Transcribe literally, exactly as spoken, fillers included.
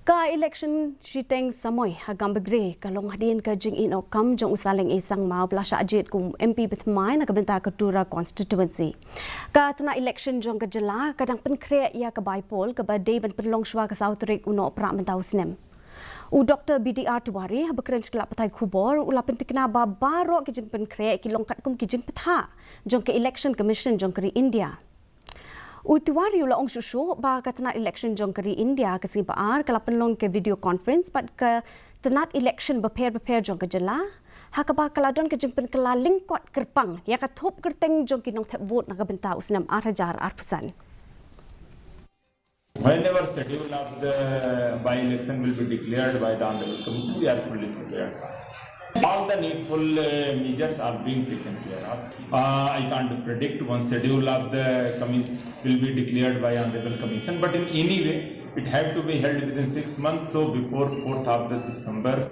Ka election shiteng samoi ha Gambegre ka long hadien ka jingïehnoh kam jong u Saleng A Sangma ba la shah jied kum MP bathymmai na ka bynta ka Tura constituency. Ka tnat election jong ka jylla ka dang pynkhreh ïa ka bye poll kaba dei ban pynlong shwa ka saw tarik u Nohprah mynta u snem. U Dr B D R Tiwari haba kren sha ki lad pathai khubor u la pyntikna ba baroh ki jingpynkhreh ki long katkum ki jingpynthah jong ka Election Commission jong ka ri India. U Tiwari u la ong shuh shuh ba ka tnat election jong ka ri India ka sngi ba ar ka la pynlong ka video conference bad ka tnat election bapher bapher jong ka jylla, ha kaba ka la don ka jingpynkylla lyngkot kyrpang ïa ka thup kyrteng jong ki nongthep vote na ka bynta u snem ar hajar arphew san. Whenever schedule of the by-election will be declared by the Honorable Commission, we are fully prepared. All the needful uh, measures are being taken care of. Uh, I can't predict when schedule of the commission will be declared by Honorable Commission, but in any way, it have to be held within six months. So before fourth of the December,